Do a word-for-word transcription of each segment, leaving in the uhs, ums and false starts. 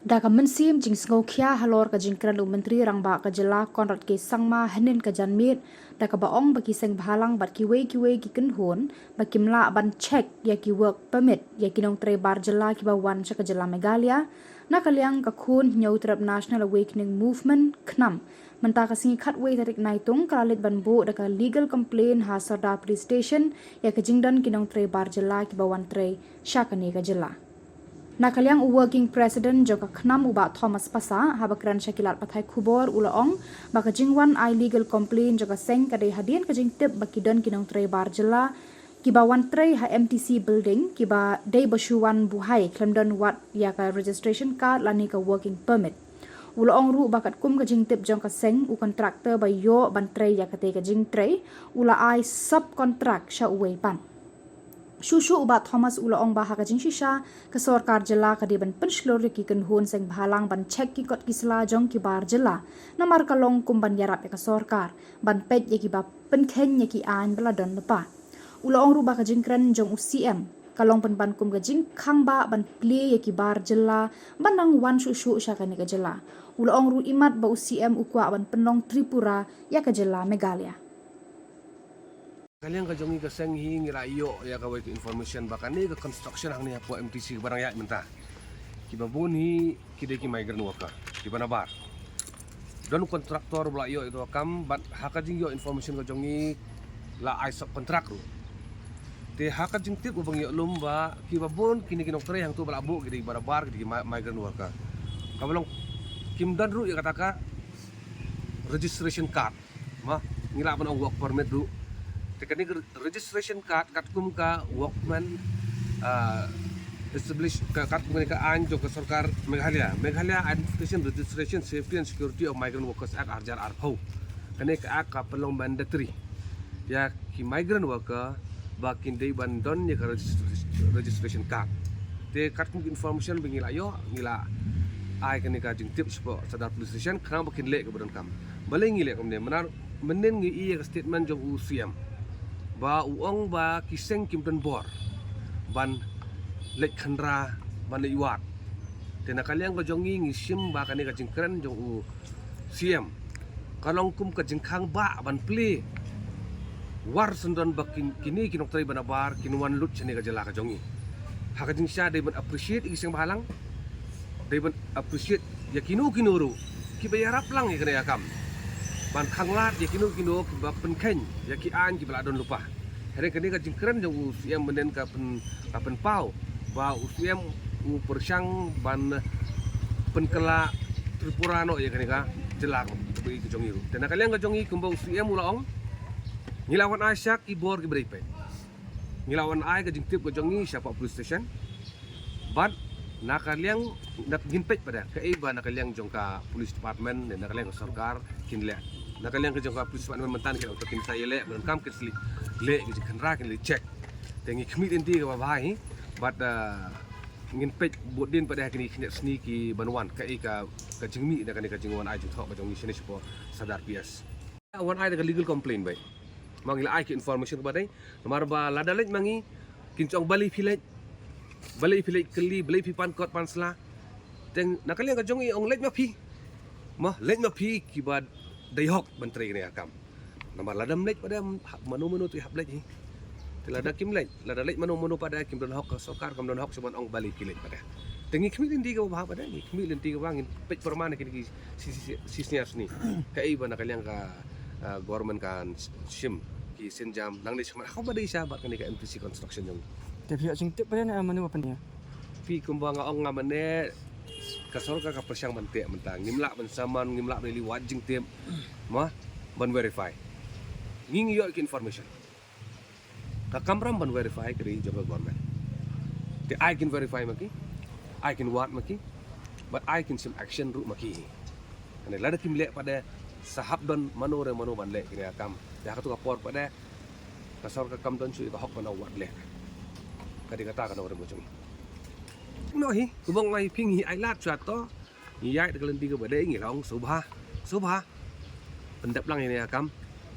Da ka mynsiem jingsngewkhia halor ka jingkren u Myntri Rangbah ka jylla Conrad K Sangma hynnin ka janmiet, da kaba ong ba ki seng bhalang bad kiwei kiwei ki kynhun ba kim lah ban check ïa ki work permit ïa ki nongtrei bar jylla kiba wan sha ka jylla Meghalaya, na ka liang ka Khun Hynñiewtrep National Awakening Movement, KHNAM, mynta ka sngi khatwei tarik Naitung ka la leit ban buh da ka legal complaint ha Sordar Police Station ïa ka jingdon ki nongtrei bar jylla kiba wan trei sha kane ka jylla. Na ka liang u working president jong ka KHNAM u Bah Thomas Passah, haba kren sha ki lad pathai khubor u la ong ba ka jingwan ai legal complaint jong ka seng ka dei hadien ka jingtip ba ki don ki nongtrei bar jylla kiba wan trei ha M T C building kiba dei ba shu wan buhai khlem don wat ïa ka registration card lane ka working permit. U la ong ruh ba katkum ka jingtip jong ka seng, u contractor ba ïoh ban trei ïa katei ka jingtrei u la ai subcontract sha uwei pat. Shuh shuh u Bah Thomas u la ong ba ha ka jingshisha ka sorkar jylla ka dei ban pynshlur ïa ki kynhun seng bhalang ban check ki kot ki sla jong ki bar jylla, namar ka long kum ban ïarap ïa ka sorkar ban peit ïa kiba pynkheiñ ïa ki aiñ ba la don lypa. U la ong ruh ba ka jingkren jong u C M ka long pynban kum ka jingkhang ba ban plie ïa ki bar jylla ban nang wan shuh shuh sha kane ka jylla. U la ong ruh imat ba u C M u kwah ban pynlong Tripura ïa ka jylla Meghalaya. Ka liang ka jong ngi ka seng hi ngi la ïoh ïa kawei ka information ba kane ka construction hangne hapoh M T C kaba dang ïaid mynta, kiba bun hi ki dei ki migrant worker kiba na bar. Don contractor ba la ïoh ïa ka kam bad ha ka jingïoh information ka jong ngi la ai subcontract ruh. Te ha ka jingtip ba ngi ïoh lum ba kiba bun kine ki nongtrei hangto ba la buh ki dei kiba na bar, ki dei ki mi-, migrant worker. Kaba long kim don ruh ïa kata ka registration card. Ma, ngi lah ban ong work permit ruh. Te kane ka registration card katkum ka Workmen, ah, Establish, ka, katkum kane ka aiñ jong ka sorkar Meghalaya, Meghalaya Identification, Registration, Safety and Security of Migrant Workers Act, ar hajar arphew. Kane ka act ka pynlong mandatory ïa ki migrant worker ba kin dei ban don ïa ka regis-, registration card. Te katkum ki information ba ngi la ïoh, ngi la ai kane ka jingtip shapoh Sordar Police Station khnang ba kin leh kaba donkam. Balei ngi leh kumne? Mynnar mynnin ngi ïoh ïa ka statement jong u C M ba u ong ba ki seng kim don bor ban leit khynra, ban leit wad. Te na ka liang ka jong ngi ngi shim ba kane ka jingkren jong u C M ka long kum ka jingkhang ba ban plie. Wat sngewdon ba kin, kine ki nongtrei ba na bar kin wan lut shane ka jylla ka jong ngi. Ha ka jingshisha dei ban appreciate ïa ki seng bhalang, dei ban appreciate ïa kino kino ruh kiba ïarap lang ïa kane ka kam ban khanglad ïa kino kino kiba pynkheiñ ïa ki aiñ kiba la don lypa. Hynrei kane ka jingkren jong u C M mynnin ka pyn, ka pynpaw ba u C M u pyrshang ban pynkylla Tripura noh ïa kane ka jylla kaba ïeit ka jong ngi ruh. Te na ka liang ka jong ngi kumba u C M u la ong, ngi la wan ai sha ki bor kiba dei peit. Ngi la wan ai ka jingtip ka jong ngi shapoh police station. Bad na ka liang, na, ngin peit pat de kaei ba na ka liang jong ka police department ne na ka liang ka sorkar kin leh. Na ka liang ka jong ka police department mynta kin, kin sa ïaleh, ba donkam kin sa leh, leh ka jingkhynra, kin leh check. Te ngi khmih lynti kaba bha hi bad, ah, ngin peit bud dien pat de ha kine ki khyndiat sngi kiban wan kaei ka, ka jingmih na kane ka jingwan ai jingthoh ka jong ngi shane shapoh Sordar P S. Wan ai da ka legal complaint beit. Ma ngi la ai ki information kaba dei. Namar ba lada leit ma ngi kin ong balei phi leit, balei phi leit kylli, balei phi pan kot pan sla. Te na ka liang ka jong ngi ong leit ma phi. Ma leit ma phi kiba dei hok ban trei kane ka kam. Namar lada ym leit pat de, mano mano te hap leit hi. Te lada kim leit, lada leit mano mano pat de kim don hok, ka sorkar kam don hok shuh ban ong balei phi leit pat de. Te ngi khmih lynti kaba bha pat de, ngi khmih lynti kaba bha, ngin peit pyrman ha kine ki shi, shi, shi, shisha sni kaei ba na ka liang ka, ah, government kan shim ki sienjam nangne shakhmat ha kaba dei sha bad kane ka M T C construction jong ngi. Te phi ïoh jingtip pat de ne mano ba pynïa? Phi, kumba nga ong nga mynne, ka sorkar ka pyrshang ban teh mynta, ngim lah ban summon, ngim lah ban leit wad jingtip. Ma, ban verify. Ngi ngi ïoh ki information. Ka kamram ban verify ka dei jong ka government. Te ai kin verify ma ki, ai kin wad ma ki, bad ai kin shim action ruh ma ki. Kane lada kim leh pat de, sa hap don mano re mano ban leh kine ki kam. Te ha kato ka por pat de ka sorkar kam don shuh ïa ka hok ban wad leh. Ka dei kata ka nongrim ka jong ngi. Noh hi, kumba nga ong ïa phi, ngi ai lad shuwa to. Ngi ïaid da ka lynti kaba dei, ngi la ong sngewbha, sngewbha pyndep lang ïa kane ka kam.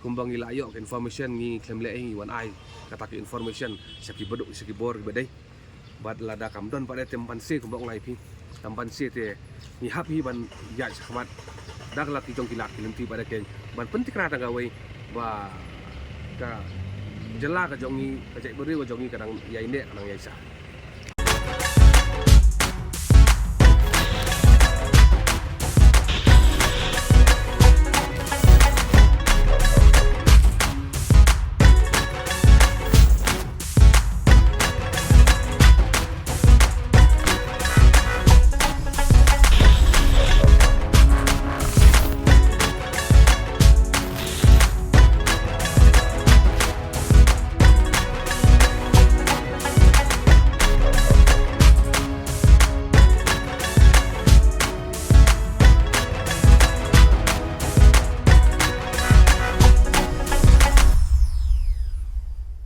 Kumba ngi la ïoh ka information, ngi khlem leh hi, ngi wan ai kata ka information sha ki baduk, sha ki bor kiba dei. Bad lada kam don pat de te ym banse, kumba nga ong ïa phi, Tang ban seh te ngi hap hi ban ïaid shakhmat da ka lad ki jong ki lad ki lynti ba da keiñ ban pyntikna tang kawei ba ka jylla ka jong ngi, ka jaitbynriew ka jong ngi ka dang ïai neh, ka dang ïai sah.